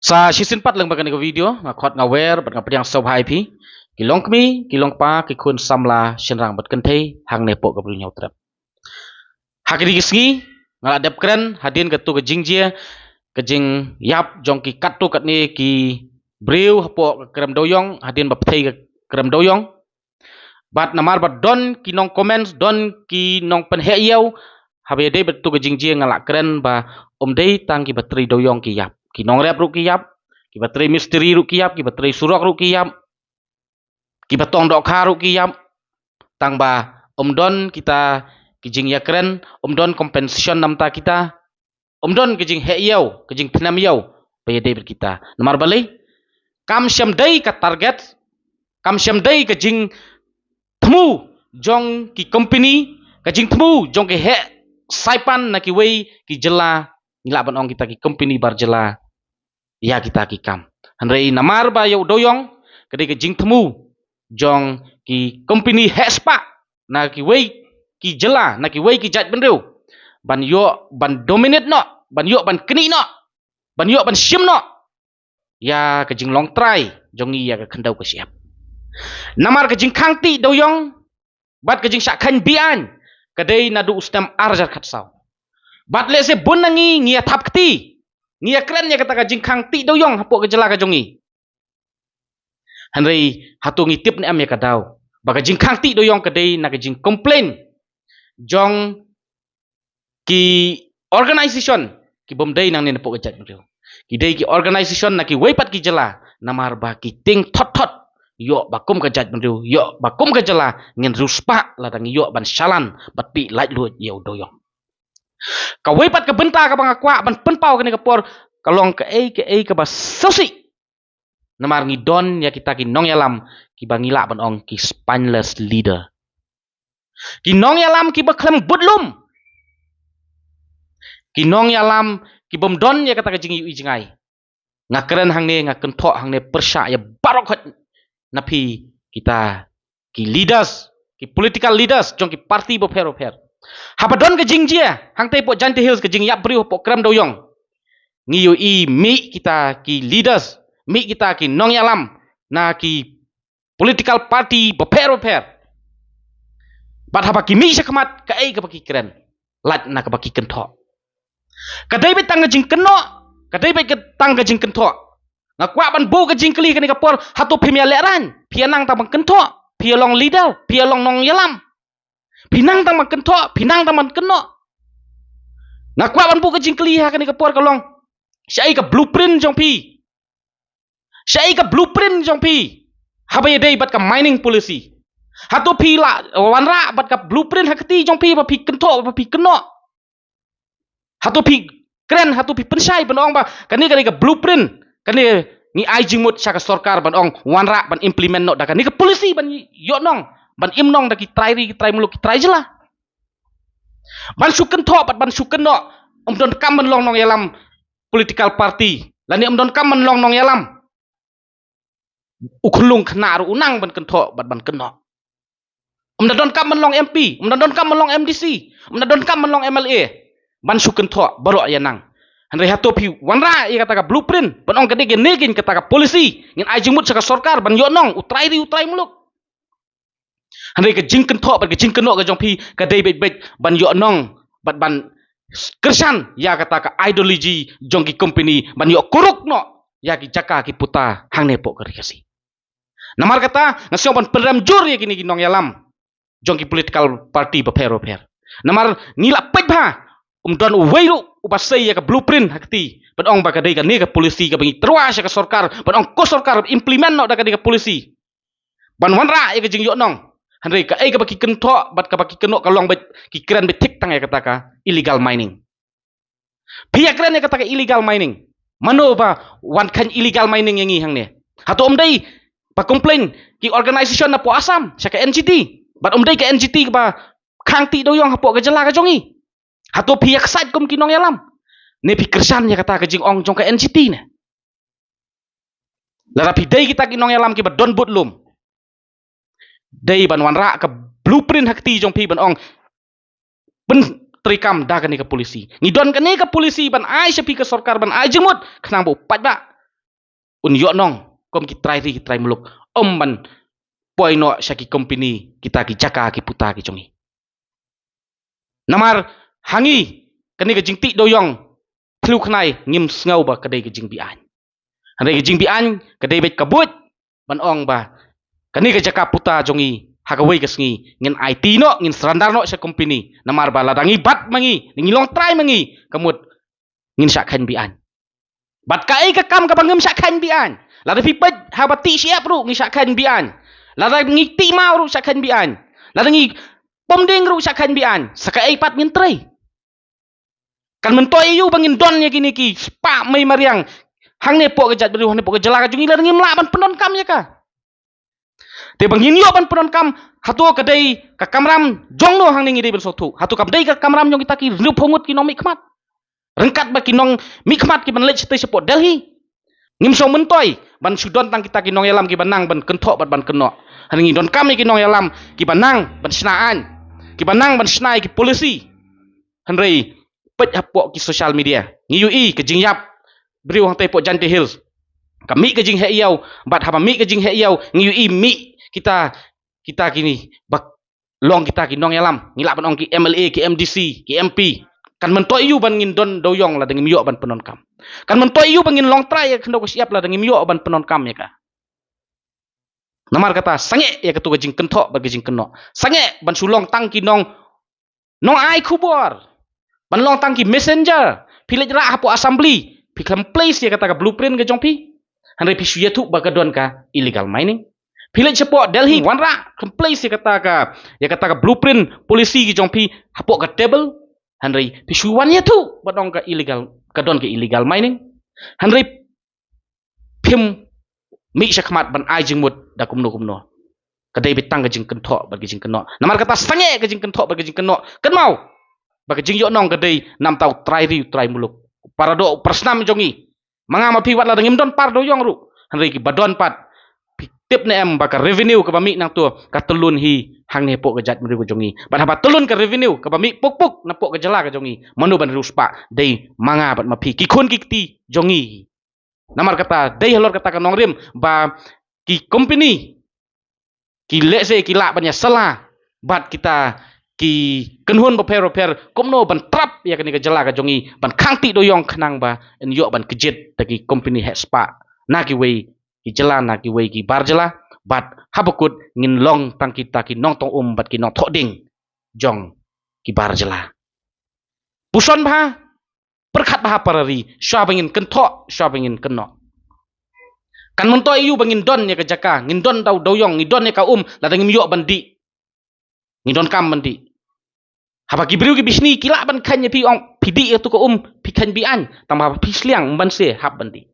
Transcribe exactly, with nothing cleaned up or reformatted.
Sa shisien pat lang ba kane ka video nga khot nga wer bad nga pdiang sngewbha ïa phi ki long kmie, ki long kpa, ki khun samla, shynrang bad kynthei hangne hapoh ka Bri Hynñiewtrep. Ha kine ki sngi nga la dep kren hadien katto ka jingjia, ka jingïap jong ki katto katne ki briew hapoh ka Krem Dewïong, hadien ba pynthei ka Krem Dewïong. Bad namar ba don ki nong comments, don ki nong pynheh ïew, haba ïadei bad katto ka jingjia nga la kren ba ym dei tang kiba trei dewïong ki ïap, ki nongrep ruh ki ïap, kiba trei mistri ruh ki ïap, kiba trei surok ruh ki ïap, kiba tong dohkha ruh ki ïap. Tang ba ym don kita ki jingïakren, ym don compensation namar kita, ym don ka jingheh ïew, ka jingpynem ïew ba ïadei bad kita. Namar balei? Kam shym dei ka target, kam shym dei ka jingthmu jong ki company, ka jingthmu jong ki heh saipan na kiwei ki jylla, ngi lah ban ong kita ki company bar jylla ïa kita ki kam. Hynrei namar ba ïa u dewïong ka dei ka jingthmu jong ki company heh spah na kiwei ki jylla, na kiwei ki jaitbynriew, ban ïoh ban dominate noh, ban ïoh ban knieh noh, ban ïoh ban shim noh ïa ka jinglong trai jong ngi ïa ka khyndew ka shyiap. Namar ka jingkhang tih dewïong bad ka jingshah kheiñ beaiñ ka dei naduh u snem ar hajar khatsaw. Bad lehse bun na ngi ngi ïa thap kti, ngi ïa kren ïa kata ka jingkhang tih dewïong hapoh ka jylla ka jong ngi. Hynrei hato ngi tip ne em ïa ka daw ba ka jingkhang tih dewïong ka dei na ka jingcomplain jong ki organisation ki bym dei nangne napoh ka jaitbynriew. Ki dei ki organisation na kiwei pat ki jylla, namar ba ki tieng thot thot, ïoh ba kum ka jaitbynriew, ïoh ba kum ka jylla, ngin riewspah lada ngi ïoh ban shalan bad pynlait luid ïa u dewïong. Kawei pat ka bynta kaba nga kwah ban pynpaw kane ka por ka long kaei kaei kaba sngewsih. Namar ngi don ïa kita ki nongïalam kiba ngi lah ban ong ki spineless leader. Ki nongïalam kiba khlem bud lum. Ki nongïalam ki bym don ïa kata ka jingïohi jngai. Nga kren hangne, nga kynthoh hangne pyrshah ïa baroh khoit na phi kita ki leaders, ki political leaders jong ki party bapher bapher. Haba don ka jingjia hangtei hapoh Jaintia Hills, ka jingïap briew hapoh Krem Dewïong, ngi ïohi mih kita ki leaders, mih kita ki nongïalam na ki political party bapher bapher. Bad haba ki mih sha khmat, kaei kaba ki kren, lait na kaba ki kynthoh. Ka dei beit tang ka jingkynnoh, ka dei beit tang ka jingkynthoh. Nga kwah ban buh ka jingkylli kane ka por, hato phim ïa lehraiñ? Phi ïa nang tang ban kynthoh, phi ïa long leader, phi ïa long nongïalam? Phi nang tang ban kynthoh, phi nang tang ban kynnoh. Nga kwah ban buh ka jingkylli ha kane ka por ka long, shaei ka blueprint jong phi? Shaei ka blueprint jong phi haba ïadei bad ka mining policy? Hato phi la wanrah bad ka blueprint ha kti jong phi ba phi kynthoh, ba phi kynnoh? Hato phi kren, hato phi pynshai ban ong ba kane, kane ka blueprint, kane ngi ai jingmut sha ka sorkar ban ong wanrah ban implement noh da kane ka policy ban ïoh nong, ban im nong da ki trai ri, ki trai muluk, ki trai jylla? Ban shu kynthoh bad ban shu kynnoh, ym donkam ban long nongïalam political party, lane ym donkam ban long nongïalam. U khunlung khynnah ruh u nang ban kynthoh bad ban kynnoh. Ym da donkam ban long M P, ym da donkam ban long M D C, ym da donkam ban long M L A ban shu kynthoh, baroh ïa nang. Hynrei hato phi wanrah ïa kata ka blueprint ban ong ka dei kane keiñ kata ka policy ngin ai jingmut sha ka sorkar ban ïoh nong u trai ri, u trai muluk? Hynrei ka jingkynthoh bad ka jingkynnoh ka jong phi ka dei beit beit ban ïoh nong bad ban kyrshan ïa kata ka ideology jong ki company ban ïoh kuruk noh ïa ki jaka ki puta hangne hapoh ka Ri Khasi. Namar kata nga sngew ban pynrem jur ïa kine ki nongïalam jong ki political party bapher bapher. Namar ngi la peit bha, ym don uwei ruh uba sei ïa ka blueprint ha kti ban ong ba ka dei kane ka policy kaba ngi tyrwa sha ka sorkar ban ong ko sorkar implement noh da kane ka policy ban wanrah ïa ka jingïoh nong. Hynrei kaei kaba ki kynthoh bad kaba ki kynnoh ka long beit ki kren beit thik tang ïa kata ka illegal mining. Phi ïa kren ïa kata ka illegal mining, mano ba wan kheiñ illegal mining ïa ngi hangne? Hato ym dei ba complain ki organisation napoh Assam sha ka N G T, bad ym dei ka N G T ba khang tih dewïong hapoh ka jylla ka jong ngi? Hato phi ïa ksaid kum ki nongïalam, ne phi kyrshan ïa kata ka jingong jong ka N G T ne? Lada phi dei kita ki nongïalam kiba don bud lum, dei ban wanrah ka blueprint ha kti jong phi ban ong pyntreikam da kane ka policy. Ngi don kane ka policy ban ai sha phi ka sorkar ban ai jingmut khnang ba u paidbah un ïoh nong kum ki trai ri ki trai muluk, ym ban poi noh sha ki company kita ki jaka ki puta ki jong ngi. Namar ha ngi kane ka jingtih dewïong thliew khnai ngim sngew ba ka dei ka jingbiang. Hynrei ka jingbiang ka dei beit ka buit ban ong ba kane ka jaka puta jong ngi ha kawei ka sngi ngin aiti noh, ngin surrender noh sha company. Namar ba lada ngi bat ma ngi, ngi long trai ma ngi, ka mut ngin shah kheiñ biang. Bad kaei ka kam kaba ngim shah kheiñ biang? Lada phi peit haba tih shyiap ruh ngi shah kheiñ biang. Lada ngi tih maw ruh shah kheiñ biang. Lada ngi pom ding ruh shah kheiñ biang. Sa kaei pat ngin trei? Kan myntoi aïu ba ngin don ïa kine ki spah mei mariang hangne hapoh ka jaitbynriew, hangne hapoh ka jylla ka jong ngi, lada ngim lah ban pyndonkam ïa ka? Te ba ngin ïoh ban pyndonkam, hato ka dei ka kamram jong no hangne ngi dei ban sngewthuh? Hato kam dei ka kamram jong kita ki hynñiewphew ngut ki nongmihkhmat? Ryngkat bad ki nongmihkhmat kiban leit shatei shapoh Delhi. Ngim shong myntoi ban shu don tang kita ki nongïalam kiba nang ban kynthoh bad ban kynnoh. Hynrei ngi donkam ïa ki nongïalam kiba nang ban shna aiñ, kiba nang ban shna ïa ki policy. Hynrei peit hapoh ki social media, ngi ïohi ka jingïap briew hangtei hapoh Jaintia Hills. Ka mih ka jingheh ïew, bad haba mih ka jingheh ïew ngi ïohi mih kita, kita kine ba long kita ki nongïalam, ngi lah ban ong ki M L A, ki M D C, ki M P. Kan myntoi aïu ban ngin don dewïong lada ngim ïoh ban pyndonkam? Kan myntoi aïu ban ngin long trai ïa ka khyndew ka shyiap lada ngim ïoh ban pyndonkam ïa ka? Namar kata sangeh ïa katu ka jingkynthoh bad ka jingkynnoh. Sangeh ban shu long tang ki nong nongai khubor, ban long tang ki messenger. Phi leit rah hapoh assembly, phi khlem place ïa kata ka blueprint ka jong phi. Hynrei phi shu ïathuh ba ka don ka illegal mining. Phi leit shapoh Delhi, wanrah, khlem place ïa kata ka, ïa kata ka blueprint policy ka jong phi hapoh ka table. Hynrei phi shu wan ïathuh ba don ka illegal, ka don ka illegal mining. Hynrei phim mih shakhmat ban ai jingmut da kumno kumno. Ka dei beit tang ka jingkynthoh bad ka jingkynnoh. Namar kata sangeh ka jingkynthoh bad ka jingkynnoh. Kynmaw ba ka jingïohnong ka dei na bynta u trai ri u trai muluk, para doh para snam jong ngi. Ma nga ma phi, wat lada ngim don par dewïong ruh, hynrei kiba don pat, phi tip ne em ba ka revenue kaba mih nangto ka tyllun hi hangne hapoh ka jaitbynriew ka jong ngi? Bad haba tyllun ka revenue kaba mih puk puk napoh ka jylla ka jong ngi, mano ban riewspah? Dei ma nga bad ma phi, ki khun ki kti jong ngi. Namar kata dei halor kata ka nongrim ba ki company ki lehse ki lah ban ïa sala bad kita ki kynhun bapher bapher kumno ban trap ïa kane ka jylla ka jong ngi ban khang tih dewïong khnang ba yn ïoh ban kjit da ki company heh spah na kiwei ki jylla, na kiwei ki bar jylla. Bad haba kut ngin long tang kita ki nongtong um bad ki nongthoh ding jong ki bar jylla. Puson bha, pyrkhat bha para ri, shwa ba ngin kynthoh, shwa ba ngin kynnoh. Kan myntoi aïu ba ngin don ïa ka jaka, ngin don da u dewïong, ngi don ïa ka um, lada ngim ïoh ban dih? Ngi donkam ban dih. Haba ki briew ki bishni ki lah ban kheiñ ïa phi, ong phi dih ïa katu ka um, phi kheiñ biang, tangba haba phi shiliang ym banse hap ban dih.